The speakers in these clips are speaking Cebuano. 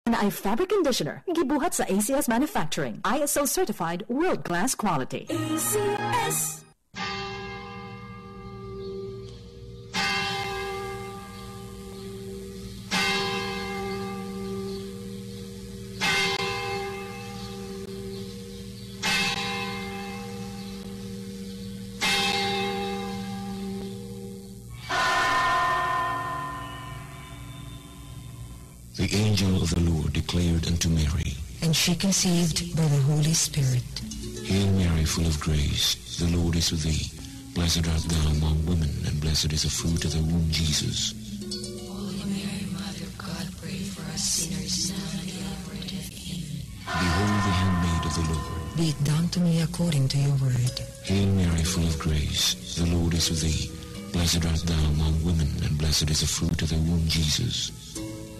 Naay fabric conditioner gibuhat sa ACS Manufacturing, ISO certified world-class quality. ACS. The angel of the Lord declared unto Mary, And she conceived by the Holy Spirit. Hail Mary, full of grace, the Lord is with thee. Blessed art thou among women, and blessed is the fruit of thy womb, Jesus. Holy Mary, Mother of God, pray for us sinners now and at the hour of death. Amen. Behold the handmaid of the Lord. Be it done to me according to your word. Hail Mary, full of grace, the Lord is with thee. Blessed art thou among women, and blessed is the fruit of thy womb, Jesus.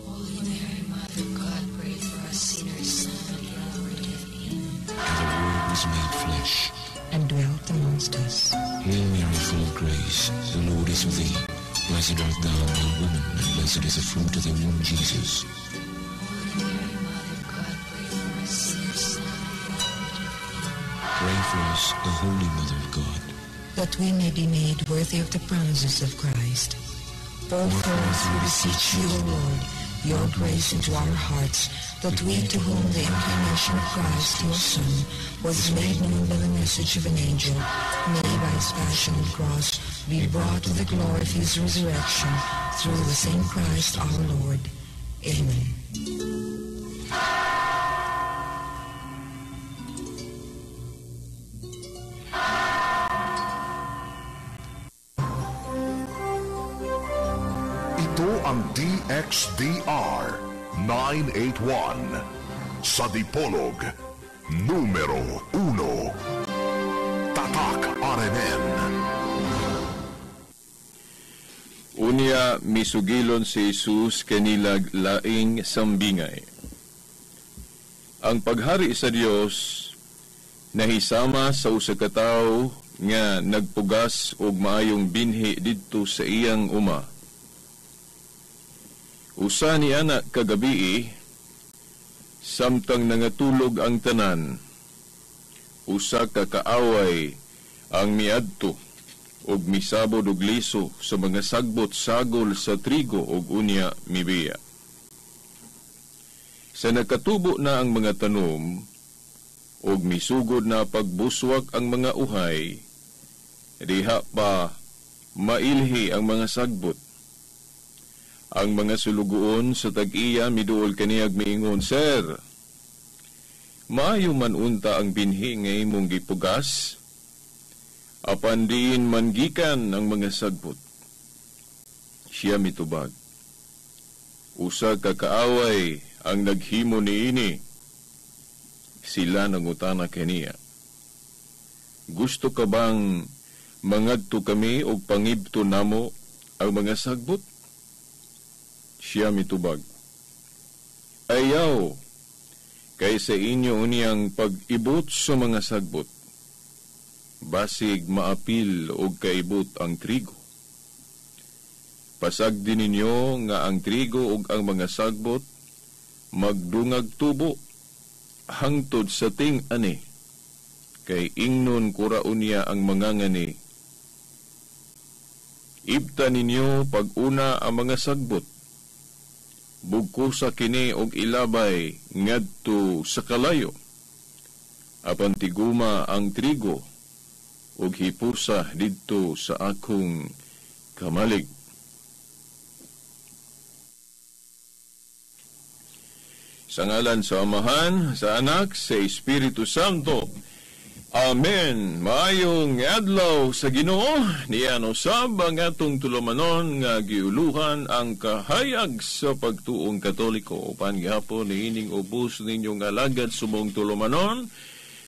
Holy Mary, Mother of God, pray for us sinners now and at the hour of death. Amen. And the Word was made flesh. And dwelt amongst us. Hail Mary, full of grace, the Lord is with thee. Blessed art thou among women, and blessed is the fruit of thy womb, Jesus. Holy Mary, Mother of God, pray for us sinners now and at the hour of death. Amen. Pray for us, O Holy Mother of God. That we may be made worthy of the promises of Christ. Pour forth, we beseech you, O Lord, your grace into our hearts, that we to whom the incarnation of Christ, your Son, was made known by the message of an angel, may by his passion and cross be brought to the glory of his resurrection, through the same Christ our Lord. Amen. Ito ang DXDR 981 sa Dipolog, numero 1. Tatak RMN. Unya misugilon si Jesus kanilag laing sambingay. Ang paghari sa Dios nahisama sa usa ka tawo nga nagpugas og maayong binhi didto sa iyang uma. Usa ni ana kagabii, samtang nangatulog ang tanan, usa ka kaaway ang miadto og misabod og liso sa mga sagbot sagol sa trigo og unya mibiya. Sa nakatubo na ang mga tanom og misugod na pagbuswak ang mga uhay, diha pa mailhi ang mga sagbot. Ang mga sulugoon sa tag-iya miduol kaniyag miingon, Sir, maayo man unta ang binhi nga imong gipugas, apan diin man gikan ang mga sagbot. Siya mitubag, usa ka kaaway ang naghimo niini. Sila nangutana kaniya, gusto ka bang mangadto kami og pangibto namo ang mga sagbot? Siya mitubag, ayaw, kay sa inyo unyang pag-ibot sa mga sagbot, basig maapil og kaibot ang trigo. Pasag din ninyo nga ang trigo ug ang mga sagbot magdungag tubo hangtod sa ting-ani, kay ingnon kuraon niya ang mangangani. Ibta ninyo pag-una ang mga sagbot, bugkosa kini og ilabay ngadto sa kalayo, apan tiguma ang trigo og hipusa didto sa akong kamalig. Sa ngalan sa Amahan, sa Anak, sa Espiritu Santo. Amen. Maayong adlaw sa Ginoo. Niyan usab ang atong tulumanon nga giuluhan ang kahayag sa pagtuong Katoliko. Upan gihapon niining ubos ninyong alagad subong tulumanon,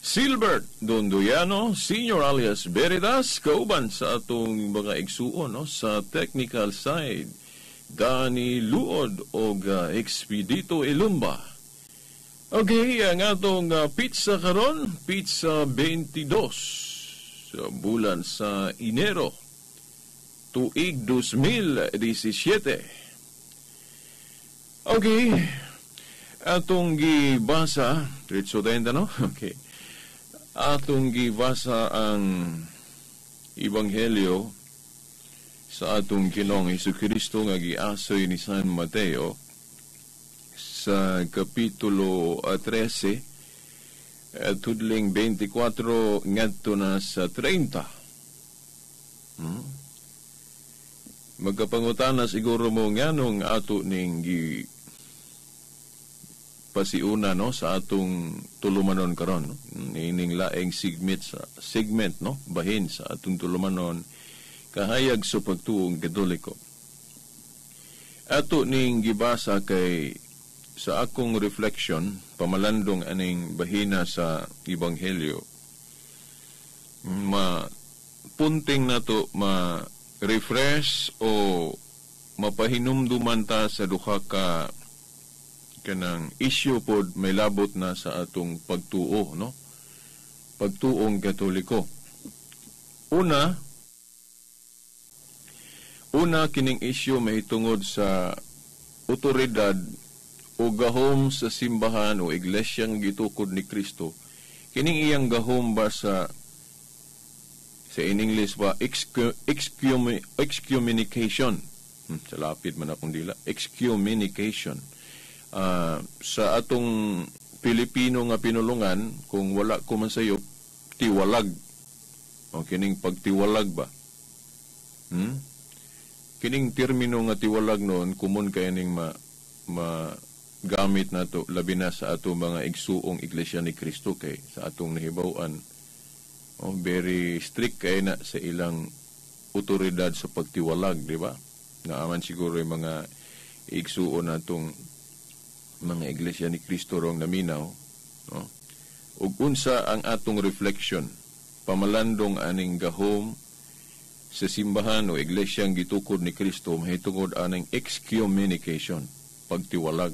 Silbert Dondoyano, Senior alias Veritas, kauban sa atong mga igsuon, no, sa technical side, Dani Luod og Expedito Elumba. Okay, ang atong pizza karon, pizza 22 sa bulan sa Enero, tuig 2017. Okay, Atong gibasa, diretso tayo no? Okay. Atong gibasa ang Ebanghelyo sa atong Ginoong Hesukristo nga giasoy ni San Mateo sa Kapitulo 13, tudling 24 ngadto na sa 30. Magkapangutana siguro mo nganong ato ning gi pasiuna, no, sa atong tulumanon karon, no? Ining laing segment, no, bahin sa atong tulumanon kahayag sa pagtuong Katoliko. Ato ning gibasa kay sa akong reflection pamalandong aning bahina sa Ebanghelyo, ma punting nato ma-refresh o mapahinumduman ta sa duha ka kanang issue pod may labot na sa atong pagtuo, no? Pagtuong Katoliko. Una kining issue mahitungod sa otoridad o gahom sa simbahan o iglesyang gitukod ni Kristo. Kining iyang gahom ba sa in English ba excommunication. Sa lapid man akong dila, excommunication. Sa atong Pilipino nga pinulungan, kung wala ko man sayo, tiwalag. O kining pagtiwalag ba? Kining termino nga tiwalag noon, kumon kay ning ma gamit nato labi na sa atong mga igsuong Iglesia ni Kristo kay sa atong nahibaw-an, oh, very strict kay na sa ilang otoridad sa pagtiwalag, di ba? Naaman siguro yung mga igsuon natong mga Iglesia ni Kristo rong naminaw, no? Ug unsa ang atong reflection pamalandong aning gahom sa simbahan o iglesyang gitukod ni Kristo mahitungod aning excommunication, pagtiwalag.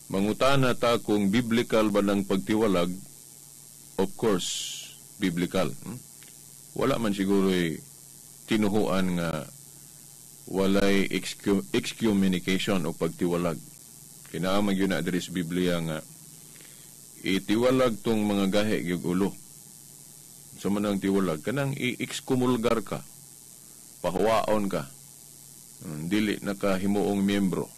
Mangutana ta kung biblical ba ng pagtiwalag. Of course, biblical. Wala man siguro tinuhuan nga walay excommunication o pagtiwalag. Kinaamag yun na diri sa Biblia nga itiwalag tong mga gahe gyud ulo. Sa man ang tiwalag, kanang i-excomulgar ka, pahuwaon ka, dili nakahimuong miyembro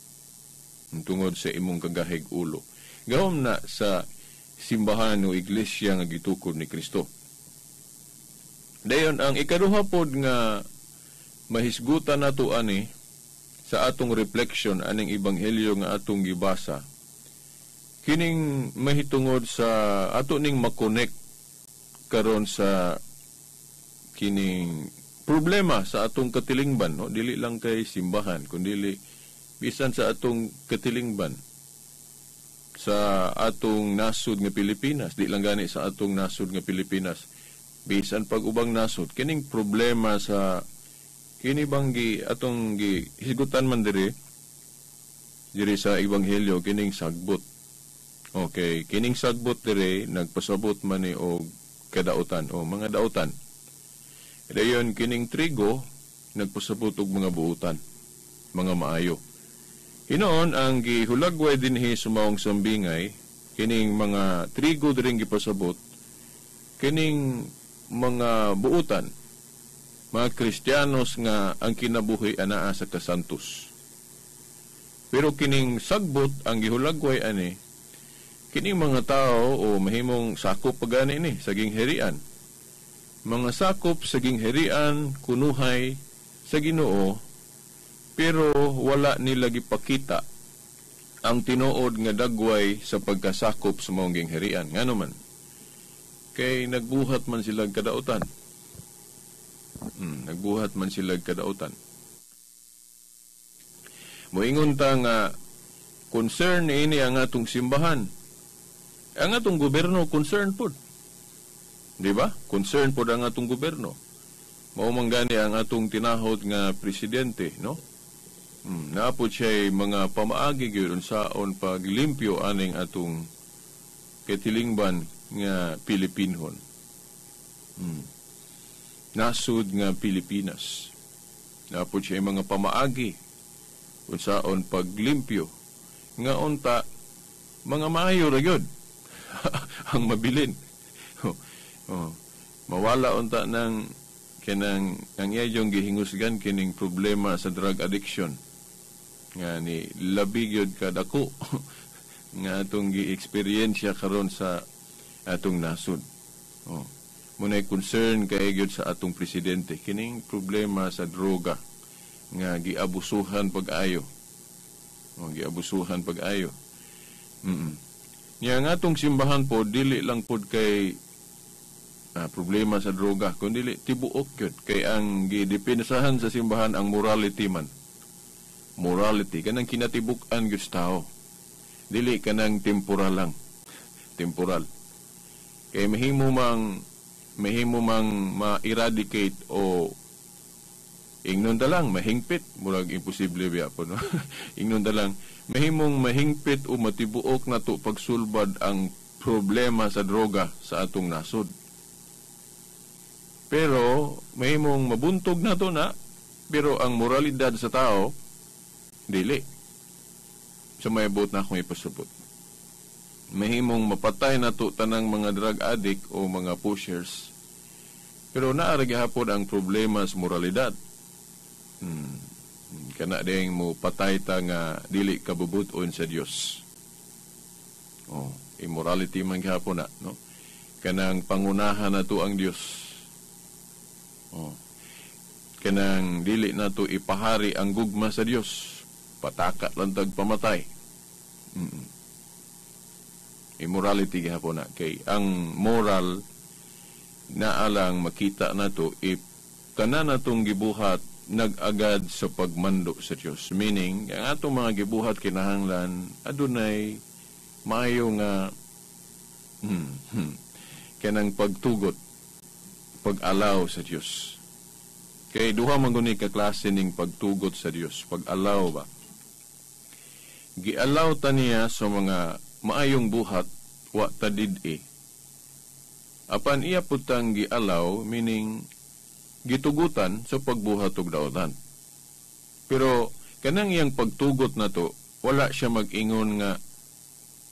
tungod sa imong kagahig ulo. Gahom na sa simbahan o iglesia nga gitukod ni Kristo. Dayon ang ikaduha pod nga mahisgutan nato ani sa atong reflection aning ebanghelyo nga atong gibasa, kining mahitungod sa ato ning makonek karon sa kining problema sa atong katilingban, no? Dili lang kay simbahan kundi bisan sa atong katilingban sa atong nasod nga Pilipinas, di lang gani sa atong nasod nga Pilipinas, bisan pag ubang nasod, kining problema sa kini bang gi atong gi hisgutan man diri sa ebanghelyo kining sagbot. Okay, kining sagbot diri nagpasabot man ni og kadautan o mga dautan. Dayon kining trigo nagpasabot og mga buutan, mga maayo. Hinoon ang gihulagway dinhi sumaong sambingay kining mga trigo diring gipasabot kining mga buutan, mga Kristiyanos nga ang kinabuhi anaa sa kasantos. Pero kining sagbot ang gihulagway ani kining mga tao o mahimong sakop pagani ni sa gingharian. Mga sakop sa gingharian kunuhay sa Ginoo, pero wala nila gipakita ang tinuod nga dagway sa pagkasakop sa maong gingharian. Ngano man? Kay nagbuhat man sila kadautan. Nagbuhat man sila kadautan. Moingon ta nga concern ini ang atong simbahan. Ang atong gobyerno concern pod. Di ba? Concern pod ang atong gobyerno. Mao man gani ang atong tinahod nga presidente, no? Naapod siya'y mga pamaagi gyud unsaon paglimpyo aning atong katilingban nga Pilipinhon. Nasud nga Pilipinas. Naapod siya'y mga pamaagi unsaon paglimpyo nga unta Mga maayo ra gyud ang mabilin. Oh. Mawala unta ng kanang ang iyang gihingusgan kining problema sa drug addiction nga ni labi gyud kadako nga atong gi-eksperyensya karon sa atong nasod. Oh. Muna'y concern kay gyud sa atong presidente kining problema sa droga nga giabusuhan pag-ayo. Oh, giabusuhan pag-ayo. Nya nga atong simbahan po dili lang pod kay problema sa droga, kundi tibuok gyud kay ang gidepensahan sa simbahan ang morality man. Morality kanang kinatibuk-an gyud sa tao. Dili kanang temporal lang. Temporal. Kay mahimo mang ma-eradicate o ingnon ta lang mahingpit, murag imposible biya po, no? Ingnon ta lang mahimong mahingpit o matibuok nato pagsulbad ang problema sa droga sa atong nasod. Pero mahimong mabuntog nato na, pero ang moralidad sa tao dili. Sa may buot na akong ipasabot. Mahimong mapatay nato tanang mga drug addict o mga pushers, pero naa ra gihapon ang problema sa moralidad. Kana ding mo patay ta nga dili kabubuton sa Dios. Oh, immorality man gihapon na, no? Kanang pangunahan nato ang Dios. Oh. Kanang dili nato ipahari ang gugma sa Dios. Pataka lang tag pamatay. Immorality gihapon na kay ang moral naa lang makita nato if tanan natong gibuhat nag-agad sa pagmando sa Dios. Meaning, ang atong mga gibuhat kinahanglan adunay maayo nga kanang pagtugot, pag-alaw sa Dios. Kay duha man guni ka klase ning pagtugot sa Dios, pag-alaw ba. Gialaw ta niya sa mga maayong buhat wa ta did-e. Apan iya putang gialaw, meaning gitugutan sa pagbuhat og daotan. Pero kanang iyang pagtugot nato, wala siya mag-ingon nga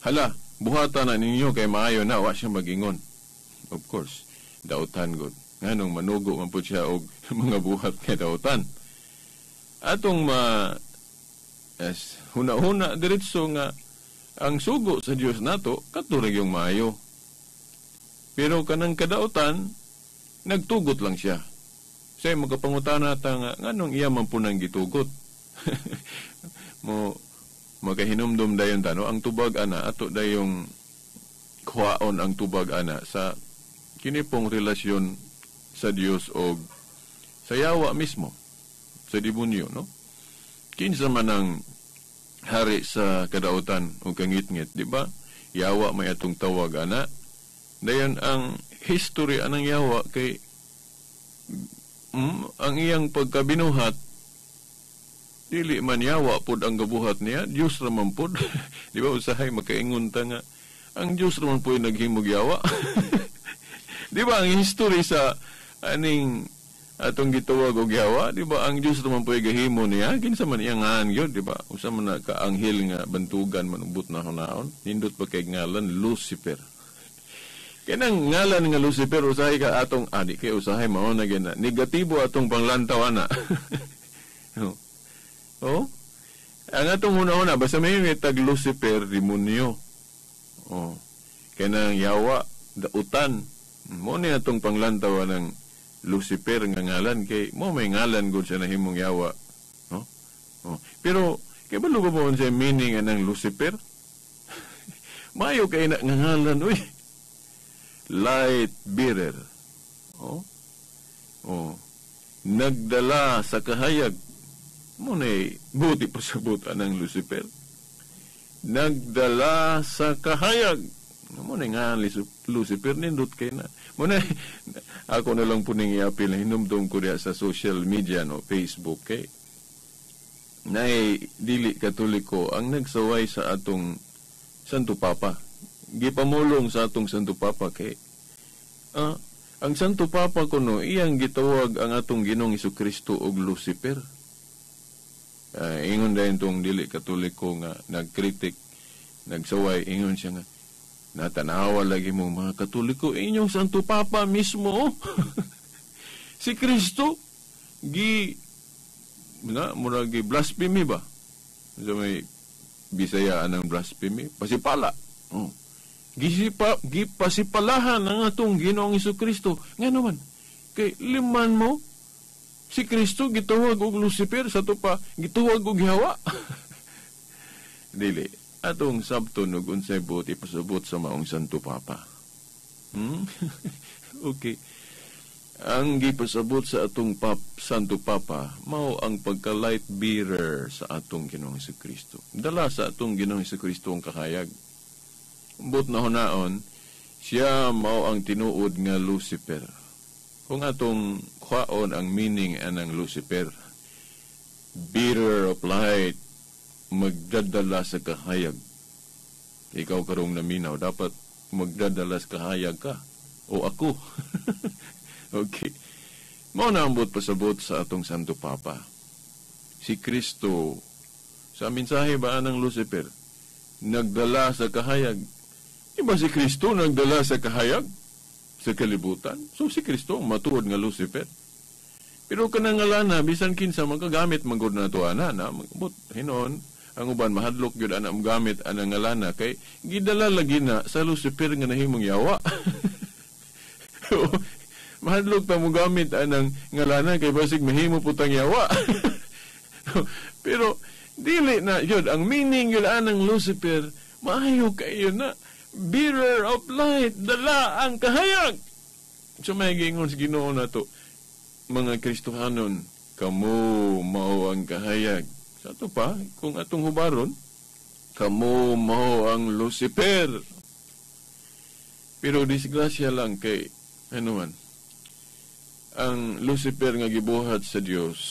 hala, buhatan na ninyo kay maayo na, wa siya mag-ingon. Of course, daotan gud. Nganong manugo man pud siya og mga buhat kay daotan. Atong ma yes, huna-huna diretso nga ang sugo sa Dios nato kadto ra gyud maayo. Pero kanang kadaotan nagtugot lang siya. Say magapangutana ta nga nganong iya man po nang gitugot. Mo makahinumdum dayon ta, no? Ang tubag ana ato dayong kuhaon ang tubag ana sa kini pong relasyon sa Dios og sa yawa mismo, sa demonyo, no? Kinsa man ang hari sa kadautan o kangitngit, di ba? Yawa may atong tawag ana. Dayon ang history anang yawa kay ang iyang pagkabinuhat dili man yawa pod ang gabuhat niya, Dios ra man pod. Di ba usahay makaingon ta nga ang Dios ra man po'y naghimog yawa. Di ba ang history sa aning atong gitawag og yawa, di ba ang Dios ra man po'y gahimo niya, kinsa man iyang ngan gyud, di ba? Usa man na ka anghel nga bantugan manubot na hunaon, nindot pa kay ngalan Lucifer. Kanang ngalan nga Lucifer usahay ka atong adi kay usahay mao na gyud na negatibo atong panglantaw ana. Oh. Ang atong una-una basta may tag Lucifer demonyo. Oh. Kanang yawa dautan. Mo ni atong panglantaw ng Lucifer nga ngalan kay mo may ngalan gud siya nahimong yawa, no? Oh. Pero kay balo ba mo unsay meaning anang Lucifer? Mayo kay na nga ngalan uy. Light bearer. Oh. Oh. Nagdala sa kahayag. Mo nay buti pasabot anang Lucifer. Nagdala sa kahayag. Mo nay nga Lucifer nindot kay na. Mo nay ako na lang puning iapil na hinumdum ko diha sa social media, no, Facebook kay nay dili Katoliko ang nagsaway sa atong Santo Papa. Gipamulong sa atong Santo Papa kay ang Santo Papa kuno iyang gitawag ang atong Ginoong Hesukristo og Lucifer. Ingon dayon tong dili Katoliko nga nagkritik Nagsaway, ingon siya nga, natanawa lagi mo mga Katoliko, inyong Santo Papa mismo. Si Kristo, gi, na, mura gi blasphemy ba? So may Bisaya anang blasphemy, pasipala. Oh. Gipasipalahan ang atong Ginoong Jesucristo. Nga naman, kay liman mo, si Kristo gitawag og Lucifer, sa to pa, gitawag og Yawa. Dili, atong sabton og unsay buot ipasabot sa maong Santo Papa. Okay. Ang gipasabot sa atong Santo Papa mao ang pagka-light bearer sa atong Ginoong Jesucristo. Dala sa atong Ginoong Jesucristo ang kahayag. But na hunaon, siya mao ang tinuod nga Lucifer. Kung atong kwaon ang meaning anang Lucifer, bearer of light, magdadala sa kahayag. Ikaw karong naminaw, dapat magdadala sa kahayag ka. O ako. Okay. Mao na ang buot pasabot sa atong Santo Papa. Si Kristo, sa mensahe ba anang Lucifer, nagdala sa kahayag. Iba si Kristo nagdala sa kahayag sa kalibutan? So si Kristo ang matuod nga Lucifer. Pero kanang ngalana, bisan kinsa makagamit manggod na to ana na, but hinon ang uban mahadlok gyud ana gamit anang ngalana kay gidala lagi na sa Lucifer nga nahimong yawa. Mahadlok ta mo gamit anang ngalana kay basig mahimo putang yawa. Pero dili na yun ang meaning yun anang Lucifer, maayo kayo na bearer of light, dala ang kahayag. So may giingon sa Ginoo nato, mga Kristohanon, kamo mao ang kahayag. Sa ato pa, kung atong hubaron, kamo mao ang Lucifer. Pero disgrasya lang kay ano man, ang Lucifer nga gibuhat sa Dios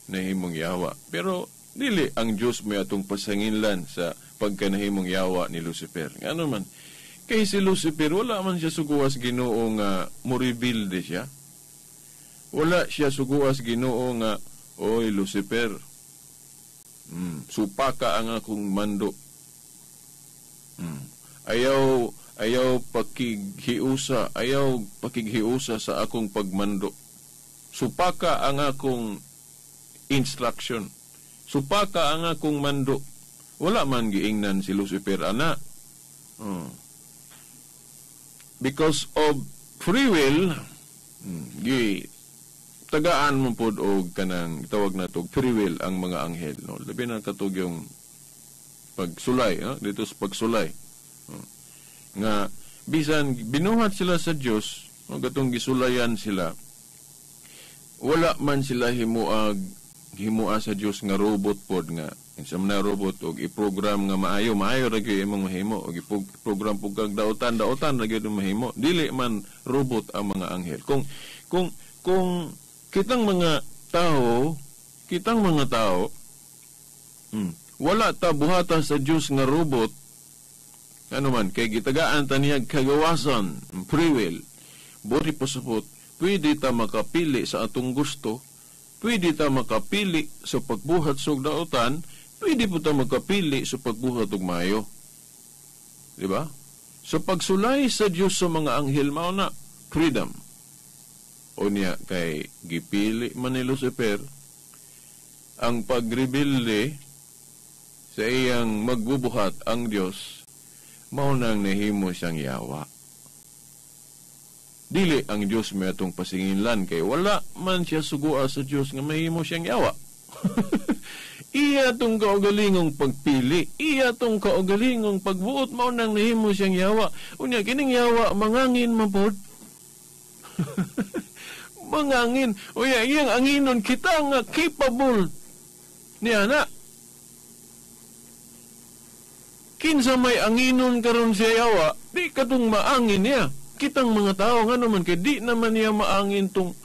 nahimong yawa. Pero dili ang Dios may atong pasanginlan sa pagkanahimong yawa ni Lucifer. Ngano man, kay si Lucifer wala man siya suguas Ginoo nga morebilde siya. Wala siya suguas Ginoo nga, oy Lucifer, supaka ang akong mando. Ayaw pakighiusa, ayaw pakighiusa sa akong pagmando. Supaka ang akong instruction. Supaka ang akong mando. Wala man giingnan si Lucifer ana. Because of free will, gi tagaan mo pod og kanang tawag na to free will ang mga anghel, no. Labi na katog yung pagsulay, no? Dito sa pagsulay. Nga bisan binuhat sila sa Dios, no, gatong gisulayan sila, wala man sila himua sa Dios nga robot pod nga unsa man na robot og i-program nga maayo, maayo ra gyud imong mahimo, og i-program pud kag dautan, dautan ra gyud mahimo. Dili man robot ang mga anghel. Kung kitang mga tao, wala ta buhata sa Dios nga robot. Ano man, kay gitagaan ta niya kagawasan, free will. Bori pasabot, pwede ta makapili sa atong gusto, pwede ta makapili sa pagbuhat sa dautan, pwede po ta makapili sa pagbuhat og maayo. Di ba? Sa pagsulay sa Dios sa mga anghel, mao na freedom. O niya, kay gipili man ni Lucifer ang pagrebelde sa iyang magbubuhat ang Dios, mao nang nahimo siyang yawa. Dili ang Dios may atong pasinginlan kay wala man siya sugua sa Dios nga mahimo siyang yawa. Iya tong kaugalingong pagpili, iya tong kaugalingong pagbuot, mao nang nahimo siyang yawa. Unya kining yawa mangangin man pod. Mangangin. Unya iyang anginon kita nga capable niya na. Kinsa may anginon karon siya yawa, di katong maangin niya. Kitang mga tao nga naman kay di naman niya maangin tong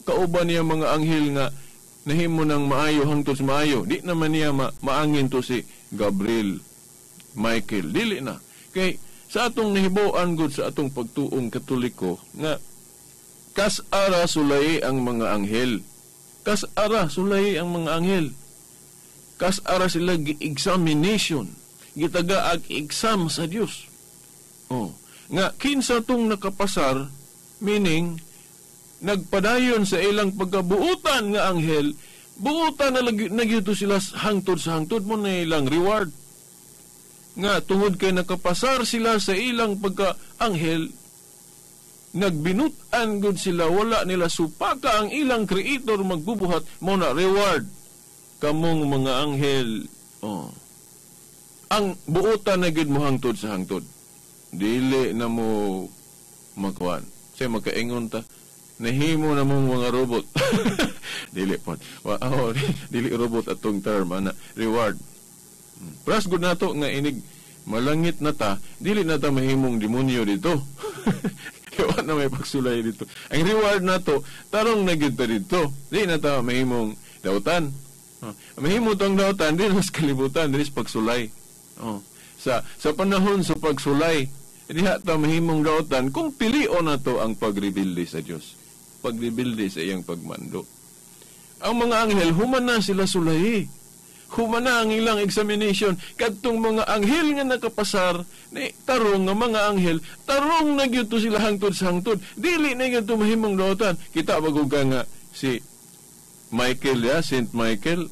kauban niya mga anghel nga nahimo ng maayo hangtod sa maayo. Di naman niya maangin to si Gabriel, Michael. Dili na. Kay sa atong nahiboan gud sa atong pagtuong Katoliko nga kas-ara sulay ang mga anghel. Kas-ara sulay ang mga anghel. Kas-ara sila gi-examination, gitaga ag exam sa Dios. Oh, nga kinsa tong nakapasar, meaning nagpadayon sa ilang pagkabuutan nga anghel, buutan na nagyuto sila hangtod sa hangtod mo na ilang reward. Nga tungod kay nakapasar sila sa ilang pagka-anghel, nagbinut-an gud sila, wala nila supaka ang ilang creator magbubuhat mo na reward kamong mga anghel. Oh. Ang buutan na gud mo hangtod sa hangtod. Dili na mo makuan. Say makaingon ta, nahimo na mong mga robot. Dili po. Oh, dili robot atong term ana, reward. Pras gud nato nga inig malangit na ta, dili na ta mahimong demonyo dito. Kaya na may pagsulay dito. Ang reward nato, tarong na gyud ta dito. Dili na ta mahimong dautan. Oh. Mahimo tong dautan dili sa kalibutan, dili sa pagsulay. Oh. Sa panahon sa pagsulay, diha ta mahimong dautan kung pilion nato ang pagrebilde sa Dios. Pagrebilde sa iyang pagmando. Ang mga anghel human na sila sulay. Human na ang ilang examination. Kadtong mga anghel nga nakapasar, ni tarong nga mga anghel, tarong na gyud to sila hangtod sa hangtod. Dili na gyud to mahimong dautan. Kita bagog ka nga si Michael ya, Saint Michael,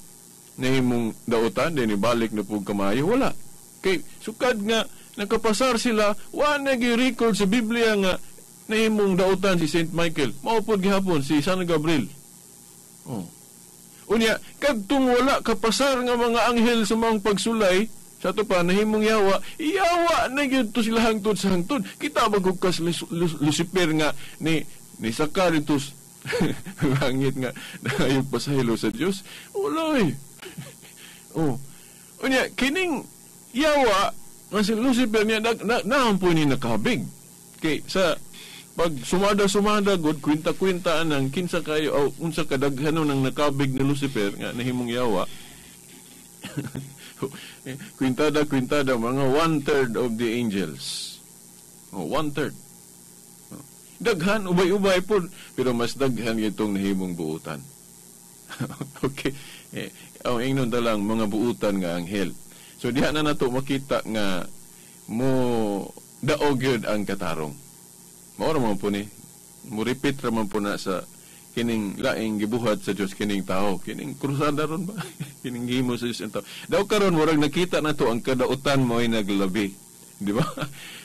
nahimong dautan, din ibalik na pug kamayo, wala. Kay sukad nga nakapasar sila, wa na gyud record sa Biblia nga nahimong dautan si Saint Michael. Mao pod gihapon si San Gabriel. Oh. Unya, kadtong wala kapasar nga mga anghel sa mga pagsulay, sa ato pa, nahimong yawa, yawa na gyud to sila hangtod sa hangtod. Kita bagog ka Lucifer nga ni saka dito langit nga nahayog pa sa hilo sa Dios. Wala eh. Oh. Unya, kining yawa nga si Lucifer niya naampoy ni nakabig. Kay sa pag sumada-sumada god kwinta-kwinta anang kinsa kayo o unsa kadaghanon ang nakabig ni Lucifer nga nahimong yawa. Kwintada mga 1/3 of the angels. Oh, 1/3. Oh. Daghan ubay-ubay pod, pero mas daghan itong nahimong buutan. Okay. Eh, ang ingnon ta lang mga buutan nga anghel. So diha na nato makita nga mo daog gyud ang katarong. Mao ra man po ni, mo repeat ra man po na sa kining laing gibuhat sa Dios kining tao, kining krusada ron ba? Kining gihimo sa Dios ang tao. Daw karon murag nakita na to ang kadautan mo ay naglabi, di ba?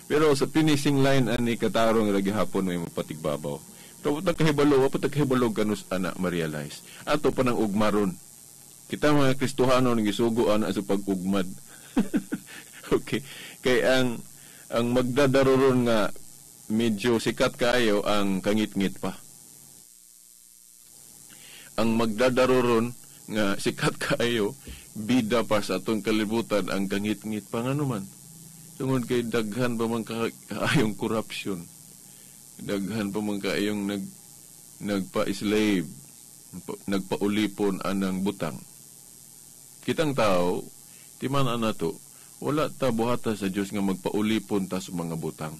Pero sa finishing line ani katarong ra gihapon may mapatigbabaw. Pero wa ta kahibalo kanus ana ma-realize. Ato pa nang ugmaron. Kita mga Kristohano nang gisugo ana sa pag-ugmad. Okay. Kay ang magdadaro ron nga medyo sikat kayo ang kangit-ngit pa. Ang magdadaro ron nga sikat kayo, bida pa sa atong kalibutan ang kangit-ngit pa nga naman. Tungod kay daghan pa man kaayong corruption. Daghan pa man kaayong nagpa-slave, nagpaulipon anang butang. Kitang tao, timan ana to, wala ta buhata sa Dios nga magpaulipon ta sa mga butang.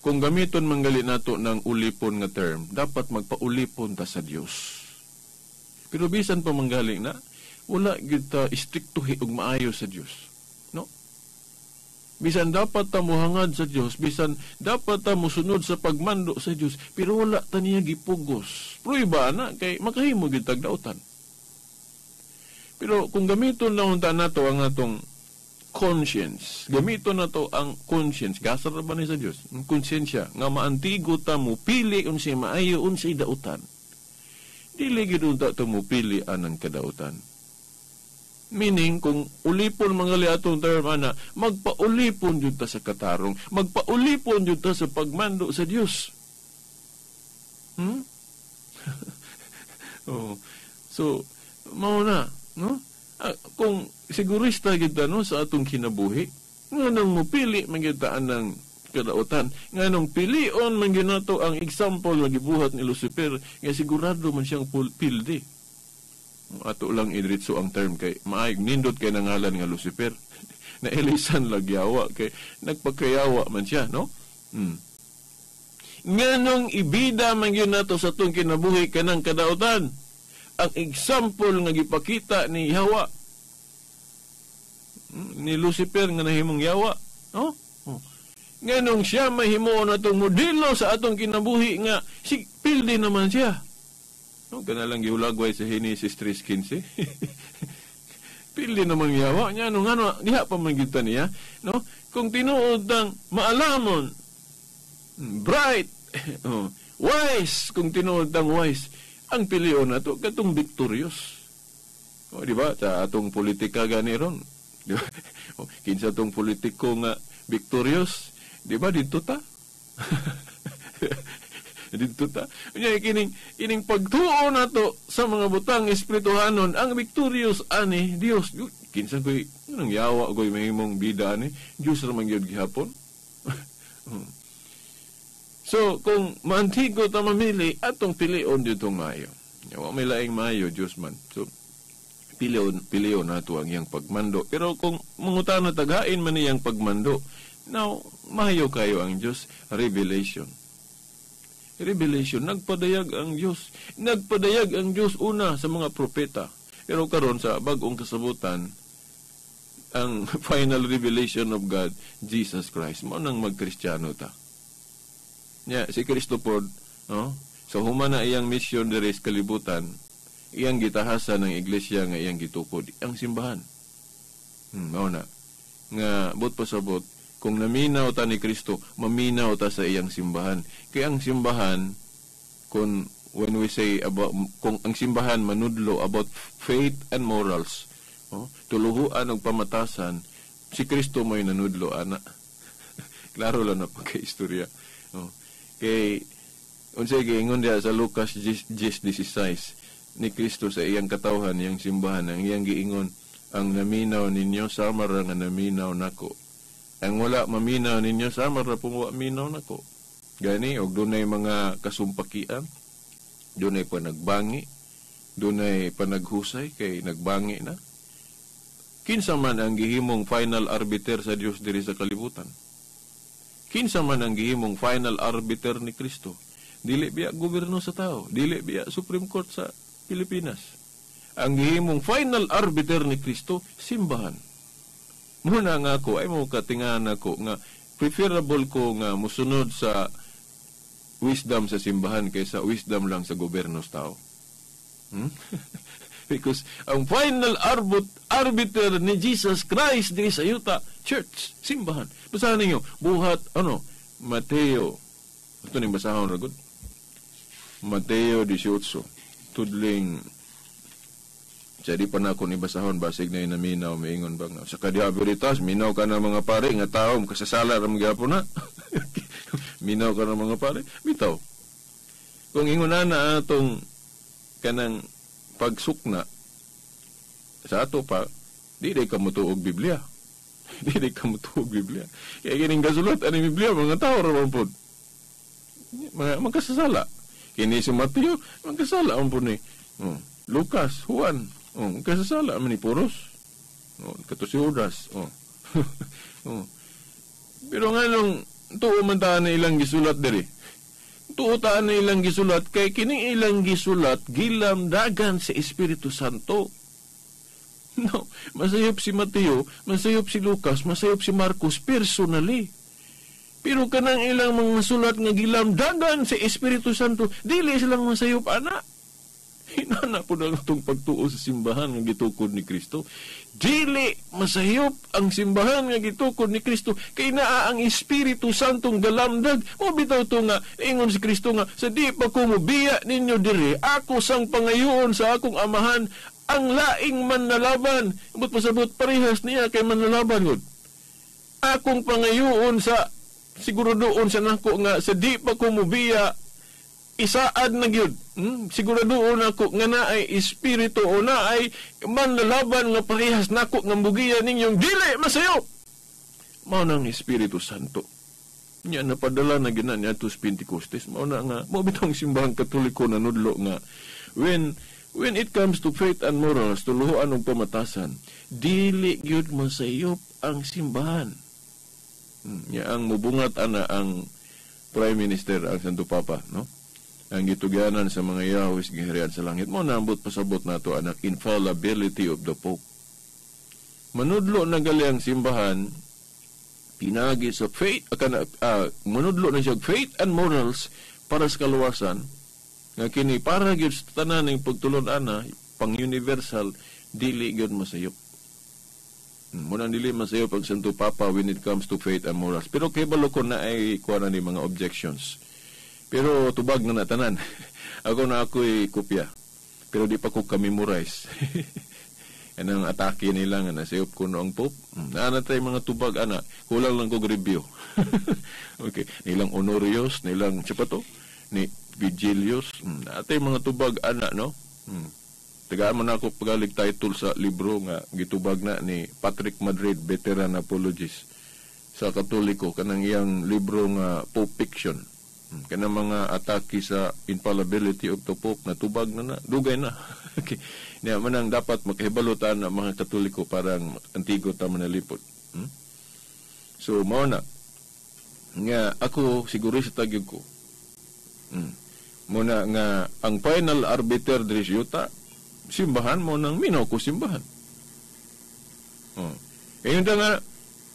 Kung gamiton manggali nato ng ulipon nga term, dapat magpaulipon ta sa Dios. Pero bisan pa manggali na, wala gyud ta istriktuhi og maayo sa Dios. No? Bisan dapat ta mohangad sa Dios, bisan dapat ta mosunod sa pagmando sa Dios, pero wala ta niya gipugos. Pruiba na kay makahimo gyud tag dautan. Pero kung gamiton na unta nato ang atong conscience, gamiton na to ang conscience, gasar ra ba ni sa Dios? Ang konsensya nga maantigo ta mo pili unsay maayo unsay dautan. Dili gyud unta ta mo pili anang kadautan. Meaning, kung ulipon mga atong term ana, magpaulipon jud ta sa katarong, magpaulipon jud ta sa pagmando sa Dios. Oh. So, mao na, no? Kung sigurista kita no sa atong kinabuhi, nganong mopili man gyud ta anang kadautan, nganong pilion man gyud nato ang example nga gibuhat ni Lucifer nga sigurado man siyang pildi. Ato lang idritso ang term kay maayog nindot kay nangalan nga Lucifer. Nailisan lagyawa kay nagpagkayawa man siya, no? Nganong ibida man gyud nato sa atong kinabuhi kanang kadautan, ang example nga gipakita ni Yawa. Ni Lucifer nga nahimong yawa, no? Oh. Nganong siya mahimuon atong modelo sa atong kinabuhi nga si pildi naman siya. No, kana lang gihulagway sa Henesis 3:15. Pildi naman yawa niya no, ngano diha pa man gyud ta niya, no? Kung tinuod ang maalamon, bright, oh, wise, kung tinuod ang wise, ang pilion nato katong victorious. O, di ba? Sa atong politika gani ron. Di ba? O, kinsa tong politiko nga victorious, di ba didto ta? Didto ta. Unya kining pagtuo nato sa mga butang espirituhanon, ang victorious ani Dios. Kinsa koy nang yawa koy mahimong bida ani, Dios ra man gyud gihapon. So, kung maantigo ta mamili, atong pilion dito maayo. Wa may laing maayo, Dios man. So, pilion nato ang iyang pagmando. Pero kung mangutana taghain man iyang pagmando, now, mahayo kayo ang Dios, revelation. Revelation, nagpadayag ang Dios. Nagpadayag ang Dios una sa mga propeta. Pero karon sa bag-ong kasabutan, ang final revelation of God, Jesus Christ. Mao nang magkristyano ta. Nya, si Kristo pod, no? So human na iyang mission diri sa kalibutan, iyang gitahasan ng iglesia nga iyang gitukod, ang simbahan. Mao na. Nga but pasabot, kung naminaw ta ni Kristo, maminaw ta sa iyang simbahan. Kay ang simbahan, kung when we say about, kung ang simbahan manudlo about faith and morals, oh, tuluhuan og pamatasan, si Kristo mo'y nanudlo ana. Klaro lang na pagka-istorya. Oh. Kay unsay giingon diha sa Lucas 10:16 ni Kristo sa iyang katawhan, iyang simbahan, ang iyang giingon, ang naminaw ninyo sama ra nga naminaw nako. Ang wala maminaw ninyo sama ra pong wa minaw nako. Gani og dunay mga kasumpakian, dunay panagbangi, dunay panaghusay kay nagbangi na. Kinsa man ang gihimong final arbiter sa Dios diri sa kalibutan? Kinsa man ang gihimong final arbiter ni Kristo? Dili biya gobyerno sa tao, dili biya Supreme Court sa Pilipinas. Ang gihimong final arbiter ni Kristo, simbahan. Muna nga ako, ay mo katingan ako nga preferable ko nga musunod sa wisdom sa simbahan kaysa wisdom lang sa gobyerno sa tao. Because ang final arbiter ni Jesus Christ diri sa yuta, church, simbahan. Basahan ninyo, buhat, ano, Mateo. Ito ning basahon ra gud. Mateo 18. Tudling sa di pa na ako ni basahon, basig na inaminaw, maingon ba nga. Sa kadiha veritas, minaw ka na mga pare, nga tao, makasasala ra magyapon na. Minaw ka na mga pare, bitaw. Kung ingon na atong kanang pagsukna sa ato pa, di day ka motuog Biblia. Di day ka motuog Biblia. Kaya kining gasulat ani Biblia, mga tao ra man pod. Mga magkasasala. Kini si Mateo, magkasala man pod ni. Oh, Lucas, Juan, oh, magkasasala man ni Puros. Oh, kato si Judas. Oh. Oh. Pero nganong tuo man ta na ilang gisulat diri? Tuo ta na ilang gisulat kay kining ilang gisulat gilamdagan sa Espiritu Santo. No, masayop si Mateo, masayop si Lucas, masayop si Marcos personally. Pero kanang ilang mga sulat nga gilamdagan sa Espiritu Santo, dili silang masayop ana. Hinana po na itong pagtuo sa simbahan nga gitukod ni Kristo. Dili masayop ang simbahan nga gitukod ni Kristo kay naa ang Espiritu Santong galamdag. Mo bitaw to nga ingon si Kristo nga sa di pa ko mobiya ninyo diri, ako sang pangayoon sa akong amahan ang laing manlalaban. But pasabot parehas niya kay manlalaban gud. Akong pangayoon sa siguro doon sa nako nga sa di pa ko mobiya isaad na gyud. Siguradoon ako nga naay espiritu o naay manlalaban nga parehas nako nga mugiya ninyong dili masayop. Mao nang Espiritu Santo. Nya napadala na gyud na niadto sa Pentecostes. Mao na nga mao bitong simbahang Katoliko nanudlo nga when it comes to faith and morals, tuluhan og pamatasan, dili gyud masayop ang simbahan. Nya ang mubungat ana ang Prime Minister ang Santo Papa, no? Ang gitugyanan sa mga Yahweh giharian sa langit. Mo naambot pasabot nato anak infallibility of the Pope. Manudlo na gali ang simbahan pinagi sa faith kana manudlo na siya faith and morals para sa kaluwasan nga kini para gyud sa tanan ning pagtulon-ana pang universal dili gyud masayop. Muna dili masayop ang Santo Papa when it comes to faith and morals. Pero kay balo ko na ay kuha na ni mga objections. Pero tubag na natanan. Ako na ako'y kopya. Pero di pa ko ka-memorize. Yan ang atake nila nga nasayop ko no ang Pope. Naa tay mga tubag ana. Kulang lang kog review. Okay. Nilang Honorius, nilang siya pa to? Ni Vigilius. Naa tay mga tubag ana, no? Tagaan man ako pagalig title sa libro nga gitubag na ni Patrick Madrid, veteran apologist sa Katoliko, kanang iyang libro nga Pope Fiction. Kanang mga atake sa infallibility of the Pope na tubag na na, dugay na. Okay. Niya manang dapat makahibalutan ang mga Katoliko parang antigo ta manalipod. So mao na nga ako siguro sa tagyog ko. Muna nga ang final arbiter diri sa yuta simbahan mo nang minaw ko simbahan. Oh. Ngayon nga,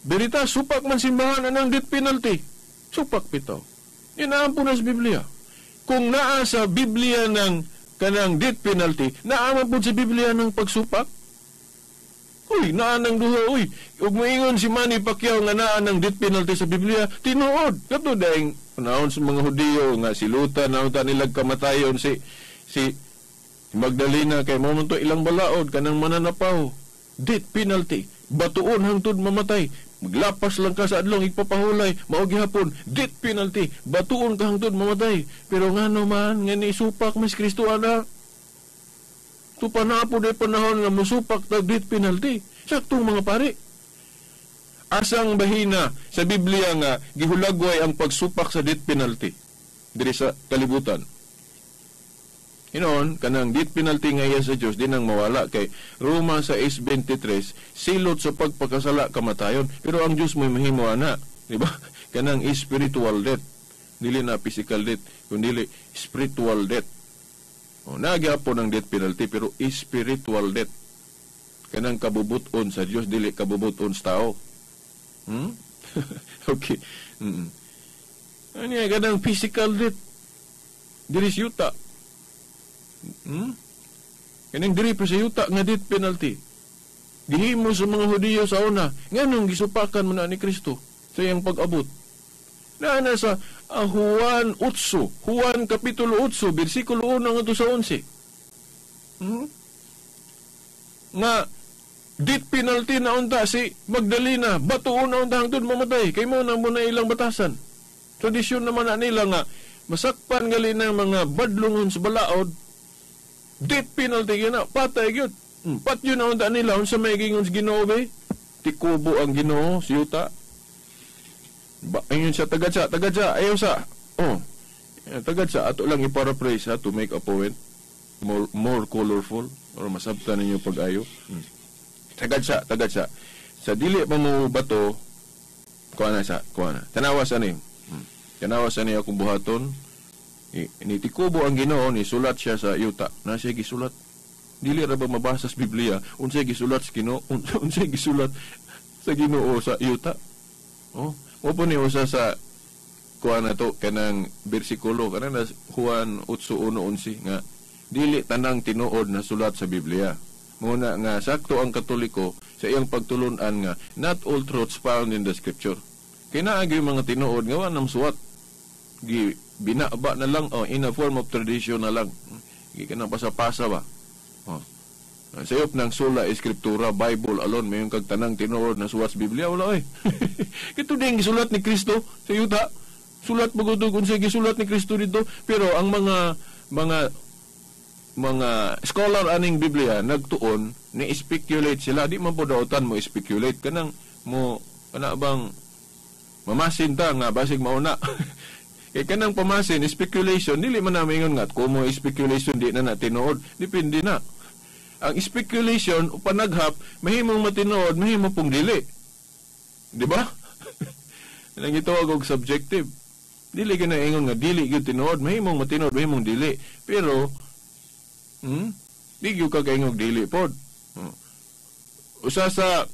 berita, supak man simbahan anang death penalty. Supak pitaw. Yan ang po na sa Biblia. Kung naa sa Biblia ng kanang death penalty, naa man po sa Biblia ng pagsupak. Uy, naa nang duha, uy. Ug moingon si Manny Pacquiao nga naa ng death penalty sa Biblia, tinuod. Kato dahil panahon sa mga Hudiyo nga silutan na unta nilag kamatayon si Magdalena kay mo man to ilang balaod kanang mananapaw. Death penalty, batuon hangtod mamatay. Maglapas lang ka sa adlong igpapahulay, mao gihapon death penalty, batuon ka hangtod mamatay. Pero ngano man nga ni supak mas Kristo ana. Tupa na po day panahon nga musupak tag death penalty. Saktong mga pare. Asang bahina sa Biblia nga gihulagway ang pagsupak sa death penalty diri sa kalibutan. Hinoon, kanang death penalty nga iya sa Dios di nang mawala kay Roma 6:23 silot sa pagpakasala kamatayon, pero ang Dios mo'y mahimo ana, di ba? Kanang spiritual death, dili na physical death, kundi spiritual death. O nagyapon ang death penalty pero spiritual death. Kanang kabubuton sa Dios dili kabubuton sa tao. Okay. Ano yan, kanang physical death diri sa yuta. Kanang diri pa sa yuta nga death penalty. Gihimo sa mga Hudiyo sa una, nganong gisupakan man na ni Kristo sa iyang pag-abot. Naa sa Juan 8, Juan kapitulo 8, bersikulo 1 ngadto sa 11. Nga death penalty na unta si Magdalena, batuon na unta hangtod mamatay kay mo na mo na ilang batasan. Tradisyon naman na nila nga masakpan gali ng mga badlongon sa balaod. Death penalty gyud na, patay gyud. Patyo na unta nila unsa may gingon sa Ginoo be? Tikubo ang Ginoo sa yuta. Ba ayon siya tagadsa, tagadsa, ayaw sa. Oh. Tagadsa ato lang i-paraphrase ha, to make a point more colorful or masabtan ninyo pag-ayo. Tagadsa, tagadsa. Sa dili pa mo bato, kuha na sa, kuha na. Tanawa sa ni. Tanawa sa ni akong buhaton. Nitikubo ang Ginoo, nisulat siya sa yuta. Na siya gisulat. Dili ra ba mabasa sa Biblia unsay gisulat sa Ginoo, unsay gisulat sa Ginoo sa yuta. Oh, mo po ni usa sa kuha na to kanang bersikulo kanang Juan 8:1-11 nga dili tanang tinuod na sulat sa Biblia. Muna nga sakto ang Katoliko sa iyang pagtulun-an nga not all truths found in the scripture. Kay naa gyud mga tinuod nga wa nam suwat. Gi binaba na lang, oh, in a form of tradition na lang. Gi kanang pasa-pasa ba. Oh. Sayop ng sola escritura, Bible alone, mayon kag tanang tinuod na suwat sa Biblia, wala oy. Kito din gisulat ni Kristo sa yuta. Sulat magudog unsay gisulat ni Kristo dito, pero ang mga scholar aning Biblia nagtuon ni speculate sila, di man po daotan mo speculate kanang mo kana bang mamasin ta nga basig mauna. Kay kanang pamasin speculation dili man namingon nga kumo speculation di na na tinuod, depende na. Ang speculation o panaghap mahimong matinuod, mahimo pong dili. Di ba? Nang gitawag og subjective. Dili ka na ingon nga dili gyud tinuod, mahimong matinuod, mahimong dili. Pero di gyud ka kaingog dili pod. Usa sa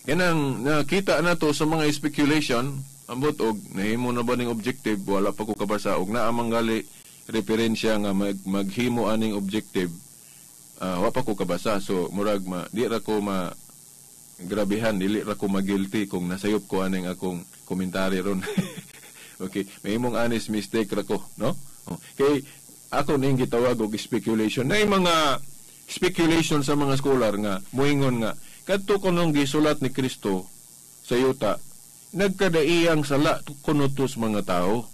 Kanang nakita na to sa mga speculation, ambot og nahimo na ba ning objective, wala pa ko kabasa og naa man gali referensya nga maghimo aning objective, wa pa ko kabasa. So murag ma di ra ko ma grabehan, dili ra ko magilty kung nasayop ko aning akong komentary ron. Okay, may imong honest mistake ra ko, no? Okay, ako ning gitawag og speculation. Nay mga speculation sa mga scholar nga moingon nga kadto kunong gisulat ni Kristo sa yuta, nagkadaiyang sala kuno to sa mga tao.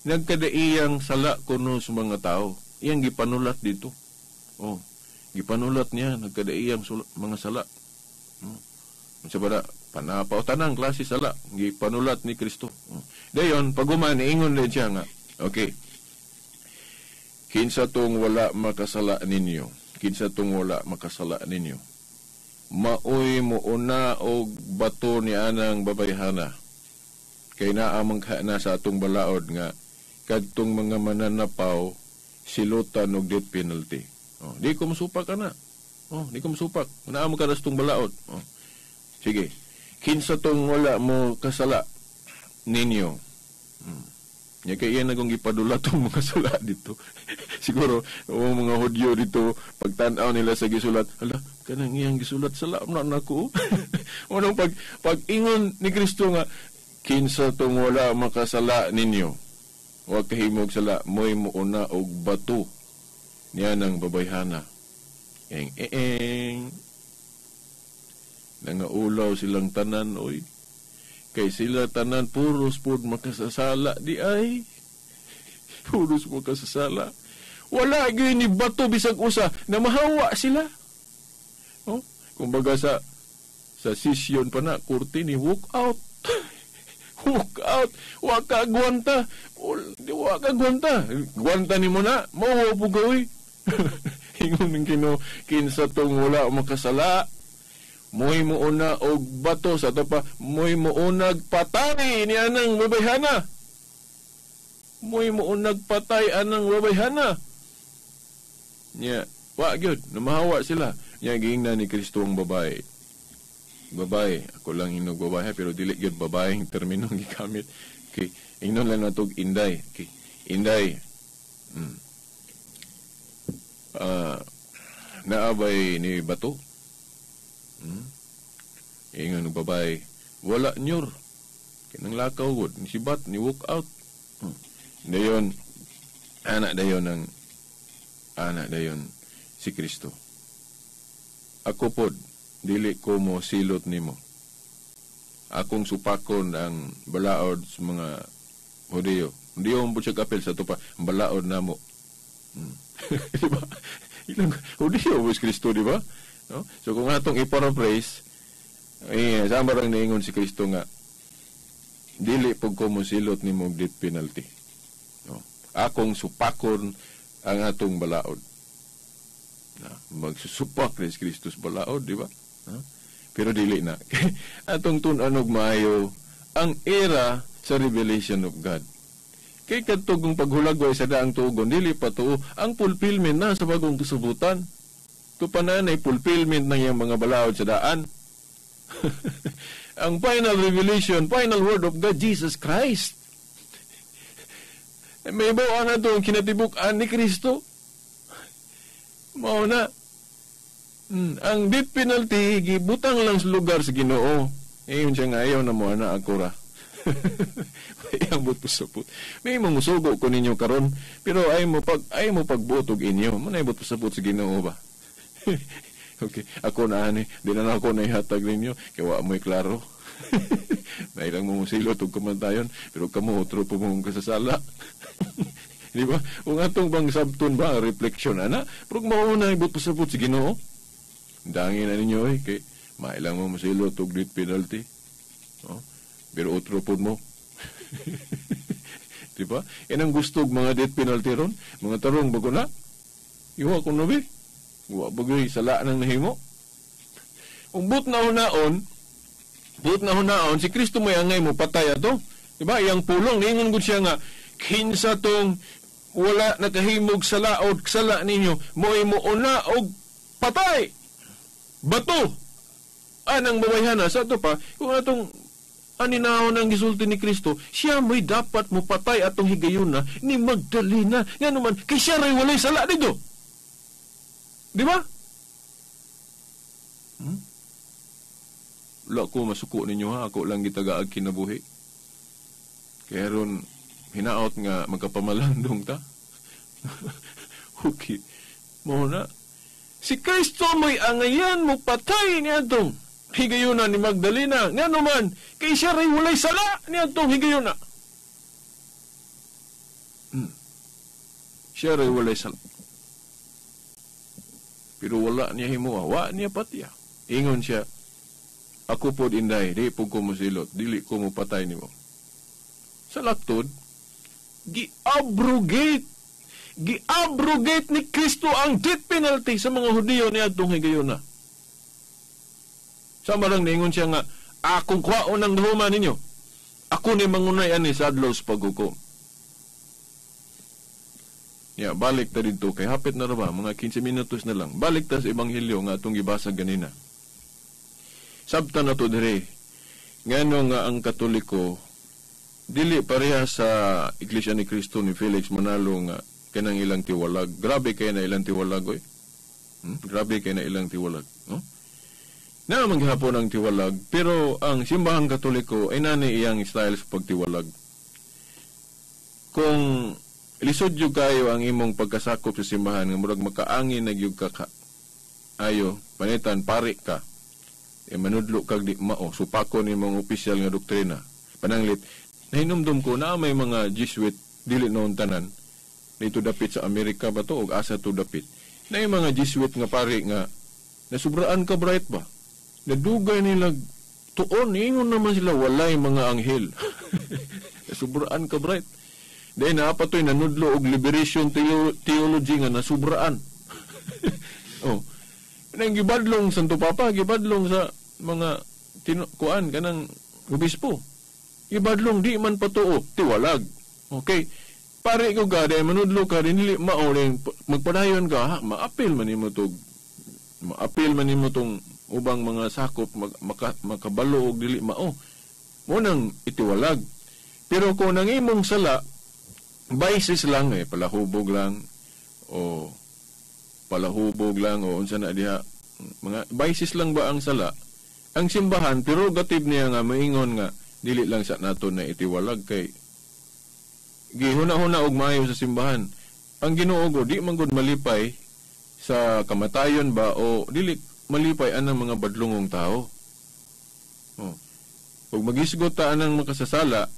Nagkadaiyang sala kuno sa mga tao. Iyang gipanulat dito. Oh, gipanulat niya nagkadaiyang mga sala. Unsa ba na? Panapaw tanang klase sala gipanulat ni Kristo. Oh. Dayon paguman ingon din siya nga, okay. Kinsa tong wala makasala ninyo? Kinsa tong wala makasala ninyo? Maoy muuna og bato ni anang babayhana. Kay naa man ka na sa atong balaod nga kadtong mga mananapaw silutan og death penalty. Oh, di ko musupak ana. Oh, di ko musupak. Naa man ka na sa atong balaod. Oh. Sige. Kinsa tong wala mo kasala ninyo? Nya kay iyan nagong gipadula tong mga sala dito. Siguro o mga Hudyo dito pagtan-aw nila sa gisulat, hala kanang iyang gisulat sala na nako. Unong pag-ingon ni Kristo nga kinsa tong wala makasala ninyo, wa kahimog sala, moy muuna og bato niya nang babayhana. Eng eng nangaulaw silang tanan oy. Kay sila tanan puros pod makasasala di ay. Puros makasasala. Wala gyud ni bato bisag usa na mahawa sila. Oh, kumbaga sa session pa na korte ni walk out. Walk out. Wa ka gwanta. Wa ka gwanta. Gwanta nimo na, mao po gawin. Ingon ning Ginoo, kinsa tong wala makasala, moy muuna og bato sa ato pa, moy muunag patay ni anang babayhana. Moy muunag patay anang babayhana. Nya, wa gyud, namahawa sila. Nya giingnan ni Kristo ang babae. Babae, ako lang inog babae pero dili gyud babae ang termino gigamit. Okay, ingnon lang natog inday. Okay, inday. Naabay ni bato. Ingon ng babae, wala nyor. Kinang lakaw gud, ni sibat, ni walk out. Dayon, anak dayon si Kristo. Ako pod, dili ko mo silot nimo. Akong supakon ang balaod sa mga Hudiyo. Hudiyo ang butya kapel sa tupa, ang balaod namo. Di ba? Ilang Hudiyo si Kristo, di ba? No? So kung atong i-paraphrase, saan ba lang naingon si Kristo nga dili pag ko mosilot nimo og death penalty. No? Akong supakon ang atong balaod. Na, magsusupak ni Kristo sa balaod, di ba? Ha? Pero dili na. Atong tun-an og maayo ang era sa revelation of God. Kay kadtong paghulagway sa daang tugon, dili pa tuo ang fulfillment na sa bagong kasubutan. Tupananay fulfillment ng iyang mga balaod sa daan. Ang final revelation, final word of God, Jesus Christ. May bawa na ito ang kinatibuk-an ni Kristo. Mao na. Ang death penalty, gibutang lang sa lugar sa Ginoo. Ngayon siya nga, ayaw na mo, ana, ako ra. May ambot pasapot. May mangusugo ko ninyo karon, pero ay mo pagbutog inyo. Manay bot pasapot sa Ginoo ba? Okay, ako na ani, di na ako naihatag ninyo, kaya wa mo'y klaro. Nailang mo musilot og kumantayon, pero kamo otro po mong kasasala. Di ba? Kung atong bang sabton ba, reflection ana, pero kung mauna ibot pasabot sa Ginoo, dangin na ninyo eh, kay mailang mo musilot og death penalty. Oh, pero otro po mo. Di ba? Yan ang gusto og mga death penalty ron, mga tarong bago na. Iwa ko no be. Wa bagay sala nang nahimo. Umbot na hunaon, si Kristo may angay mo patay ato. Diba? Iyang pulong niingon gud siya nga kinsa tong wala nakahimog sa laod sala ninyo, mo'y muuna og patay. Bato. Anang babayhana sa ato pa, kung atong aninahon ang gisulti ni Kristo, siya mo'y dapat mopatay atong higayuna ni Magdalena. Nga naman, kay siya ray walay sala dito. Di ba? Wala ko masuko ninyo ha, ako lang gitagaag kinabuhi. Kaya ron, hinaot nga magkapamalandong ta. Okay. Mao na. Si Kristo mo'y angayan mo patay ni atong higayuna ni Magdalena. Nga naman, kay siya ray walay sala ni atong higayuna. Siya ray walay sala. Pero wala niya himuha, wa niya patiya. Ingon siya, ako pod inday, di po ko mosilot, dili ko mopatay nimo. Sa laktod, giabrogate ni Kristo ang death penalty sa mga Hudiyo ni atong higayuna. Sama lang niingon siya nga, akong kwaon ang human ninyo. Ako ni mangunay ani sa adlaw sa paghukom. Ya, balik ta dito kay hapit na ra ba, mga 15 minutos na lang. Balik ta sa ebanghelyo nga atong gibasa ganina. Sabta na to dire. Ngano nga ang Katoliko dili pareha sa Iglesia ni Cristo ni Felix Manalo nga kanang ilang tiwalag. Grabe kay na ilang tiwalag oy. Grabe kay na ilang tiwalag, no? Na manghapon ang tiwalag, pero ang simbahang Katoliko ay nani iyang style sa pagtiwalag. Kung lisod jud kayo ang imong pagkasakop sa simbahan nga murag makaangin na gyud ka ayo panitan pari ka e manudlo kag di mao supakon imong opisyal nga doktrina. Pananglit nahinumdum ko na may mga Jesuit dili noon tanan dito dapit sa Amerika ba to og asa to dapit na yung mga Jesuit nga pari nga nasubraan ka bright ba nadugay nila tuon ingon naman sila walay mga anghel. Nasubraan ka bright. Dahil napatoy nanudlo og liberation theology nga nasubraan. Oh. Nang gibadlong Santo Papa, gibadlong sa mga kuan kanang obispo. Gibadlong di man patuo, tiwalag. Okay. Pare ko ka dahil manudlo ka dili mao rin magpadayon ka, ha, maapil man nimo tog maapil man nimo tong ubang mga sakop makabalo og dili mao. Mo nang itiwalag. Pero kung nang imong sala basis lang palahubog lang o unsa na diha mga basis lang ba ang sala ang simbahan prerogative niya nga maingon nga dili lang sa nato na itiwalag kay gihuna-huna og maayo sa simbahan ang Ginoo go di man gud malipay sa kamatayon ba o dili malipay anang mga badlongong tao. Oh. Pag magisgot ta anang makasasala,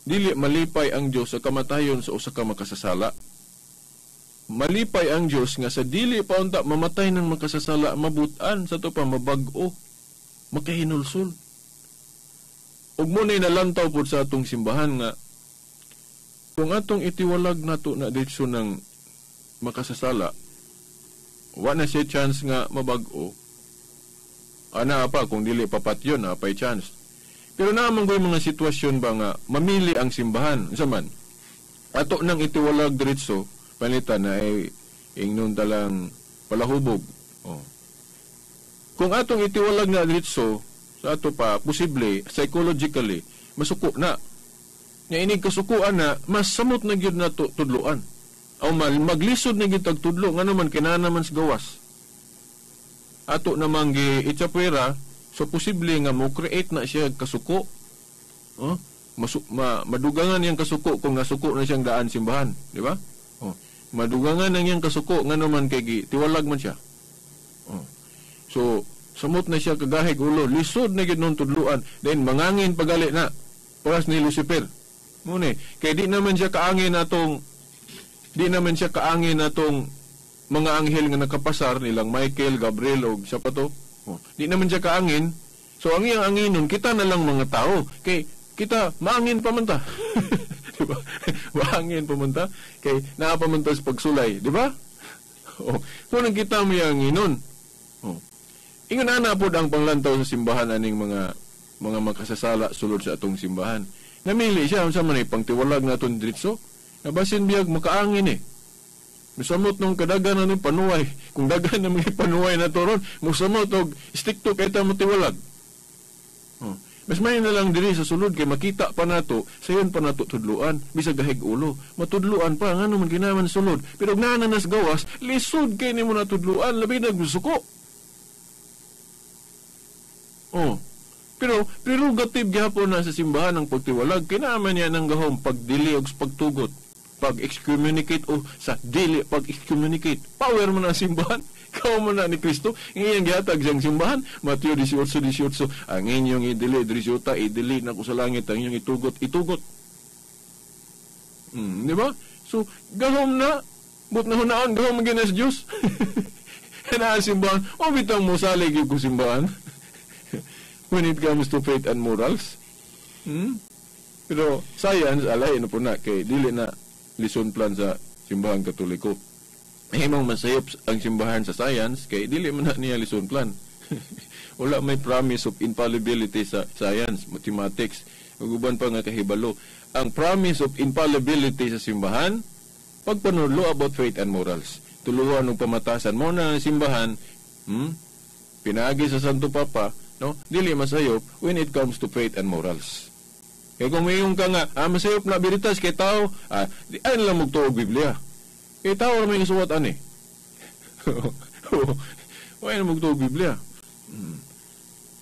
dili malipay ang Dios sa kamatayon sa usa ka makasasala. Malipay ang Dios nga sa dili pa unta mamatay ng makasasala, mabutan sa to pa mabag-o, makahinulsol. Ug mo nay nalantaw pud sa atong simbahan nga kung atong itiwalag nato na diretso ng makasasala, wa na siya chance nga mabag-o. Ana pa kung dili papatyon, na pay chance. Pero naman ko'y mga sitwasyon ba nga mamili ang simbahan. Unsa man? Ato nang itiwalag diretso, panitan na ay ingnon talang palahubog. Oh. Kung atong itiwalag na diretso, sa ato pa, posible, psychologically, masuko na. Nga inig kasukuan na, mas samot na gyud na tudloan. O maglisod na gyud tagtudlo, nga naman, kinahanglan naman sa gawas. Ato namang gi-itsapwera, so posible nga mo create na siya kasuko. Oh, madugangan niyang kasuko kung nasuko na siyang daan simbahan, di ba? Oh, madugangan na niyang kasuko nga naman kay tiwalag man siya. Oh. So samot na siya kagahig ulo, lisod na gyud nun tudluan, then mangangin pagali na paras ni Lucifer. Mune, kay di naman siya kaangin atong mga anghel nga nakapasar nilang Michael, Gabriel og siya pa to. Oh, di naman siya kaangin. So ang iyang anginon, kita na lang mga tao. Kay kita maangin pa man ta. Di ba? Maangin pa man ta. Kay naa pa man ta sa pagsulay, di ba? Oh, so nang kita may anginon. Oh. Ingon ana pod ang panglantaw sa simbahan aning mga makasasala sulod sa atong simbahan. Namili siya unsa man ay pangtiwalag naton diretso. Nabasin biyag makaangin eh. Musamot nung kadagan na ni panuway. Kung dagan na mga panuway na to ron, musamot og stick to kay ta motiwalag. Oh. Mas may na lang diri sa sulod kay makita pa nato, sayon pa nato tudluan, bisag gahig ulo. Matudluan pa ngano man ginaman sulod. Pero naa na nas gawas, lisod kay nimo natudluan, labi na suko. Oh. Pero prerogative gihapon na sa simbahan ang pagtiwalag, kinaaman niya ng gahom pagdili og pagtugot, pag-excommunicate o sa dili pag-excommunicate. Power mo na ang simbahan. Ikaw mo na ni Kristo. Ang iyang gihatag siyang simbahan. Mateo 18:18. Ang inyong idili, diri idili na ko sa langit. Ang inyong itugot, itugot. Di ba? So, gahom na. But na hunaan, gahom ang ginas Diyos. Na ang simbahan. O bitang mo salig yung simbahan. When it comes to faith and morals. Pero science, alay na po na. Kay dili na lesson plan sa simbahan Katoliko. Himong masayop ang simbahan sa science kay dili man na niya lesson plan. Wala may promise of infallibility sa science, mathematics, ug uban pa nga kahibalo. Ang promise of infallibility sa simbahan, pagpanudlo about faith and morals. Tuluhan og pamatasan mo na ang simbahan, pinaagi sa Santo Papa, no? Dili masayop when it comes to faith and morals. Kay kung mayong ka nga, masayop na beritas kay tao, di ay lang magtuog Biblia. Kay tao ra may gisuwat ani. Wala na magtuog Biblia.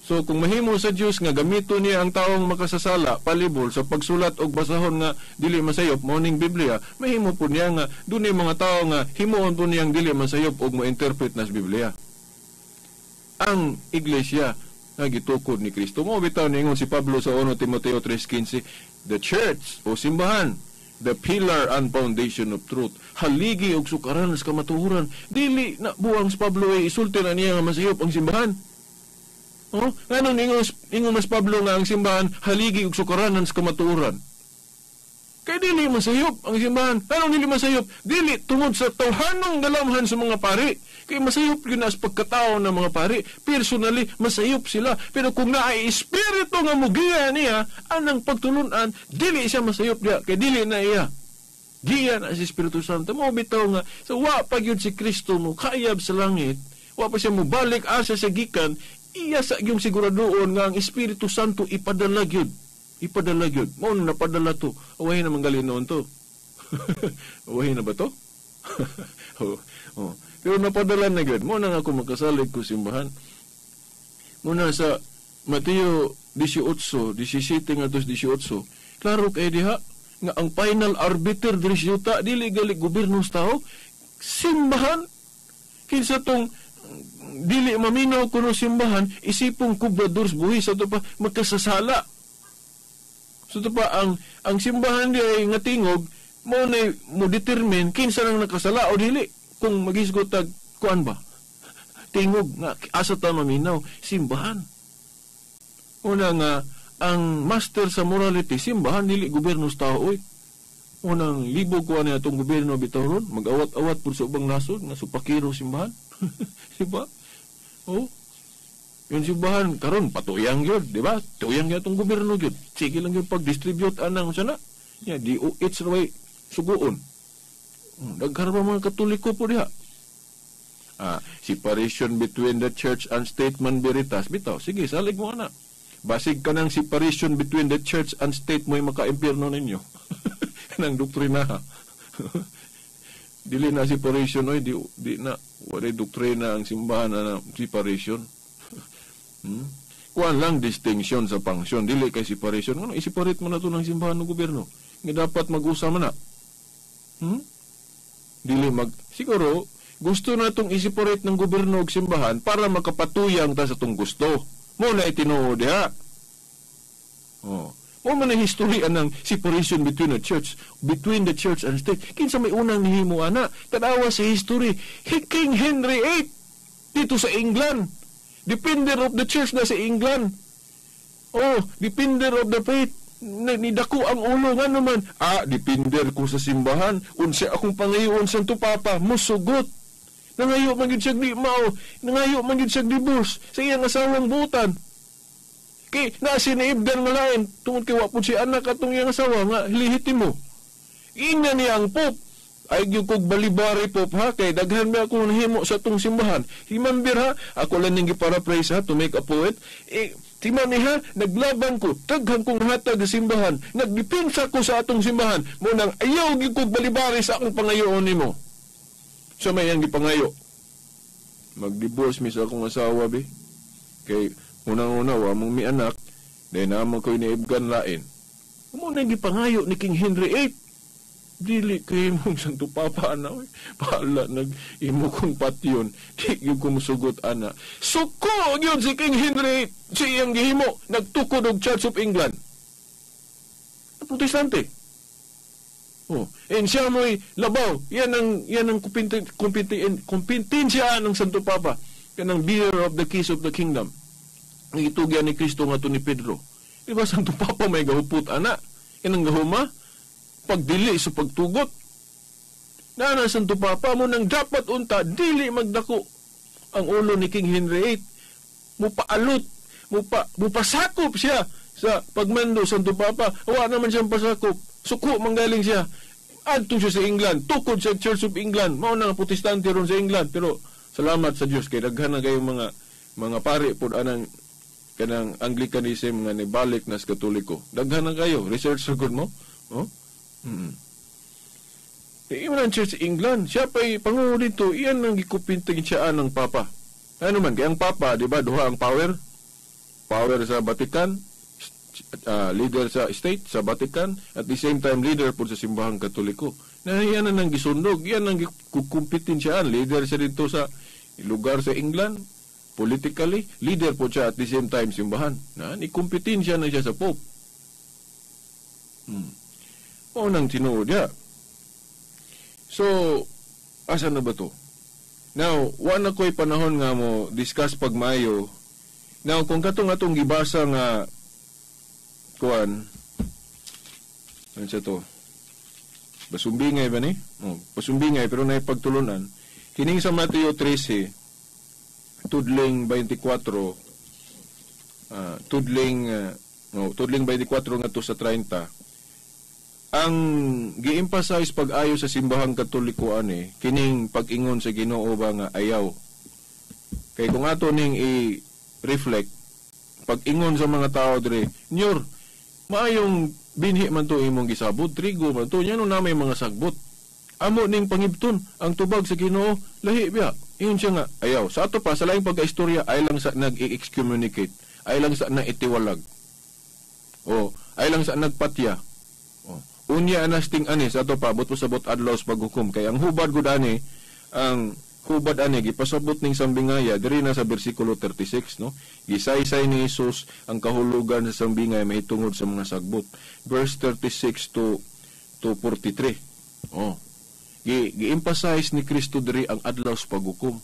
So kung mahimo sa Dios nga gamito niya ang taong makasasala palibol sa pagsulat og basahon nga dili masayop mao ning Biblia, mahimo po niya nga dunay mga tawo nga himuon po niyang dili masayop og mo-interpret nas Biblia. Ang iglesia nga gitukod ni Kristo. Mao bitaw niingon si Pablo sa 1 Timoteo 3:15, the church o simbahan, the pillar and foundation of truth, haligi og sukaran sa kamatuoran. Dili na buwang si Pablo ay isulti na niya nga masayop ang simbahan. Oh, nganong ingon mas Pablo nga ang simbahan haligi og sukaranan sa kamatuoran? Kay dili masayop ang simbahan. Anong dili masayop? Dili tungod sa tawhanong galamhan sa mga pari. Kay masayop gyud na sa pagkatao ng mga pari. Personally, masayop sila. Pero kung naay espiritu nga mugiya niya, anang pagtulunan, dili siya masayop diya. Kay dili na iya. Giya na si Espiritu Santo. Mao bitaw nga, so wa pa gyud si Kristo mo kayab sa langit, wa pa siya mobalik asa sa gikan, iya sa yung siguradoon nga ang Espiritu Santo ipadala gyud. Ipadala gyud. Mao na napadala to. Awahin na manggalin noon to. Awahin na ba to? Oh, oh. Pero napadala na gyud. Mao na nga ako makasalig ko simbahan. Muna sa Mateo 18, 17 ngadto 18. Klaro kay diha nga ang final arbiter diri sa yuta dili gali gobyerno sa tao, simbahan. Kinsa tong dili maminaw kuno simbahan, isipong kubrador sa buhis ato pa magkasasala. So ito pa, ang simbahan di ay nga tingog, mo na mo determine kinsa nang nakasala o dili. Kung magisgot tag kuan ba? Tingog nga asa ta maminaw, simbahan. Una nga ang master sa morality simbahan, dili gobyerno sa tao oy. Unang libog kuan niya atong gobyerno bitaw ron, mag-awat-awat pud sa ubang nasod nga supakiro simbahan. Di ba? Oh. Yung simbahan karon patuyang gyud, di ba? Tuyang gyud atong gobyerno gyud. Sige lang gyud pag-distribute anang sana. Ya DOH ra way suguon. Daghan pa mga Katoliko po diha. Separation between the church and state man veritas bitaw. Sige, salig mo ana. Basig ka ng separation between the church and state mo'y maka-impyerno ninyo. Kanang doktrina. Dili na separation oy, di na walay doktrina ang simbahan na separation. Kuan lang distinction sa function, dili kay separation. Ano i-separate mo na to ng simbahan ng gobyerno? Nga dapat mag-usa man na. Dili mag siguro gusto na tong i-separate ng gobyerno og simbahan para makapatuyang ta sa tong gusto. Mo na itinuod diha. Oh. Mo man ang history anang separation between the church and state. Kinsa may unang nihimo ana? Tanawa sa history, King Henry VIII dito sa England. Defender of the church na sa England. Oh, defender of the faith. Nidako ang ulo nga naman. Defender ko sa simbahan. Unsa akong pangayoon Santo Papa, musugot. Nangayo man gyud siya di mao, nangayo man gyud siya divorce sa iyang asawang butan. Kay naa sinaibdan nga lain tungod kay wa pud si anak atong iyang asawa nga lehitimo. Ingna niya ang Pope. Ay gyud kog balibari po ha, kay daghan ba akong nahimo sa atong simbahan. Himambir ha, ako lang ning giparaphrase ha, to make a poet. Eh, timan ni ha, naglaban ko, daghan kong hatag sa simbahan, nagdepensa ko sa atong simbahan, mo nang ayaw gyud kog balibari sa akong pangayoon nimo. Sa may ang gipangayo. Magdivorce mi sa akong asawa bi. Kay unang-una wa mong mi anak, dahil naman ko'y naibgan lain. Mo nang gipangayo ni King Henry VIII. Dili kay mong Santo Papa ana oy. Paala nag imo kong patyon. Di gyud ko mosugot ana. Suko gyud si King Henry VIII sa iyang gihimo, nagtukod og Church of England. Protestante. Oh, and siya mo'y labaw. Yan ang kompetensya ng Santo Papa. Kanang bearer of the keys of the kingdom. Ang itugyan ni Kristo nga to ni Pedro. Di ba Santo Papa may gahupot ana? Yan ang gahuma? Pagdili sa pagtugot. Nana Santo Papa mo nang dapat unta dili magdako ang ulo ni King Henry VIII. Mupaalot, mupasakop siya sa pagmando Santo Papa. Wa naman siyang pasakop. Suko manggaling siya. Adto siya sa England, tukod sa Church of England. Mao na nga protestante ron sa England, pero salamat sa Dios kay daghan na kayong mga pari pod anang kanang Anglicanism nga nibalik na sa Katoliko. Daghan na kayo, research sa gud mo. Oh? Iyon ang Church England. Siya pa'y pangulo dito. Iyan ang gikupinting siya ng Papa. Ano man, kaya ang Papa, di ba, duha ang power? Power sa Vatican, leader sa state, sa Vatican, at the same time, leader po sa simbahang Katoliko. Na iyan ang gisundog, iyan ang gikukumpitin siya. Leader siya dito sa lugar sa England, politically, leader po siya at the same time simbahan. Na, nikumpitin siya na siya sa Pope. Mao nang tinuod ya. So, asa na ba to? Now, wa na ko'y panahon nga mo discuss pagmayo. Now, kung katong atong gibasa nga kuan, ano siya to? Basumbingay ba ni? Oh, basumbingay, pero naipagtulunan. Kining sa Mateo 13, tudling 24, tudling 24 ngadto sa 30, ang gi-emphasize pag-ayo sa simbahang Katoliko ani kining pag-ingon sa Ginoo ba nga ayaw. Kay kung ato ning i-reflect pag-ingon sa mga tao dire, "Nyor, maayong binhi man to imong gisabot, trigo man to, nya no na may mga sagbot. Amo ning pangibton ang tubag sa Ginoo, lahi biya." Ingon siya nga ayaw. Sa ato pa sa laing pagkaistorya ay lang sa nag-excommunicate, ay lang sa naitiwalag. O ay lang sa nagpatya. Unya anasting ani sa ato pa but pasabot adlaw sa paghukom kay ang hubad gud ani ang hubad ani gipasabot ning sambingaya diri na sa bersikulo 36 no gisaysay ni Hesus ang kahulugan sa sambingaya mahitungod sa mga sagbot, verse 36 to 43. Oh, gi-emphasize ni Kristo diri ang adlaw sa paghukom.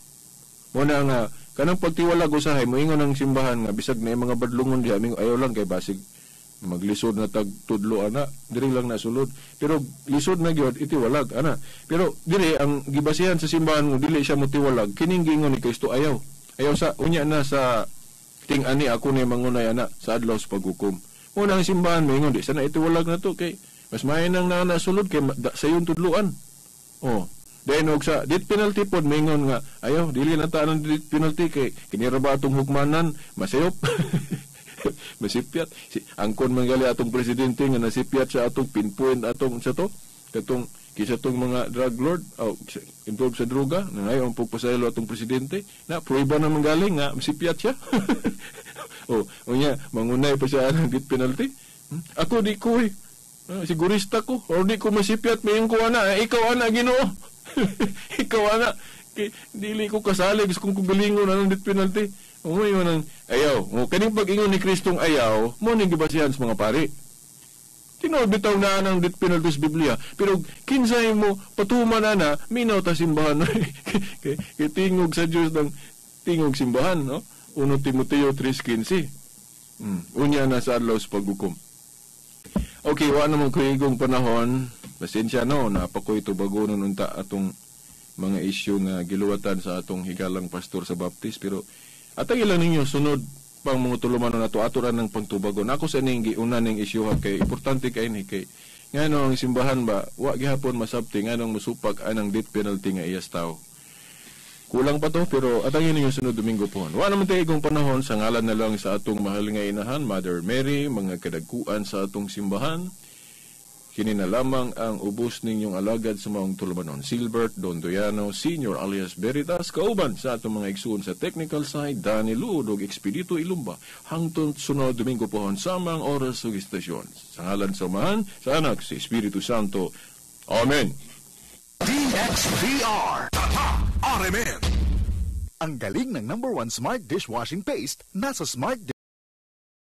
Mo na nga kanang pagtiwalag usahay moingon ang simbahan nga bisag na mga badlongon diha mingon ayaw lang kay basig maglisod na tag tudlo ana diri lang nasulod pero lisod na gyud itiwalag ana pero diri ang gibasihan sa simbahan mo dili siya motiwalag kining giingon ni Kristo ayaw ayaw sa unya na sa ting ani ako ni mangunay ana sa adlaw sa paghukom. Mo na ang simbahan moingon di sana itiwalag na to kay mas maayo nang naa sulod kay sayon tudloan. Oh, dayon og sa death penalty pod moingon nga ayaw dili na ta ang death penalty kay kini ra ba atong hukmanan masayop. Masipyat si angkon manggali atong presidente nga nasipyat sa atong pinpoint atong sa to katong kisa tong mga drug lord oh, involved sa droga nangayo ang pagpasaylo atong presidente na prueba na manggali nga masipyat siya. Oh, unya mangunay pa siya ang death penalty. Ako di ko sigurista ko or di ko masipyat mayon ko ana ikaw ana Ginoo. Ikaw ana kay dili ko kasalig kung kugalingon anang death penalty. Umoy man ang ayaw. O, kaning pag-ingon ni Kristong ayaw, mo ning gibasihan sa mga pari. Tinuod bitaw na ang death penalty sa Biblia. Pero kinsay mo patuman na na, minaw ta simbahan. Kay tingog sa Diyos ng tingog simbahan, no? 1 Timoteo 3:15. Unya na sa adlaw sa paghukom. Okay, wa naman ko igong panahon. Pasensya no, napakoy tubagonon unta atong mga isyu nga giluwatan sa atong higalang pastor sa Baptist. Pero atang ilan ninyo sunod pang mga tulumanon nato aturan ng pagtubagon. Ako sa ning giuna ning isyu kay importante kay ni kay Nganong simbahan ba, wa gihapon masabti nganong musupak anang death penalty nga iyas tao. Kulang pa to, pero atangin ninyo sunod Domingo po. Wa naman tayo igong panahon, sa ngalan na lang sa atong mahal nga inahan, Mother Mary, mga kadagkuan sa atong simbahan. Kini na lamang ang ubos ninyong alagad sa maong tulumanon. Silbert Dondoyano Senior alias Veritas, kauban sa atong mga igsuon sa technical side, Danny Luod ug Expedito Ilumba. Hangtod sunod Domingo pohon, samang oras ug istasyon. Sa ngalan sa Amahan, sa Anak, sa Espiritu Santo. Amen. DXDR. Tatak RMN. Ang galing ng #1 smart dishwashing paste nasa smart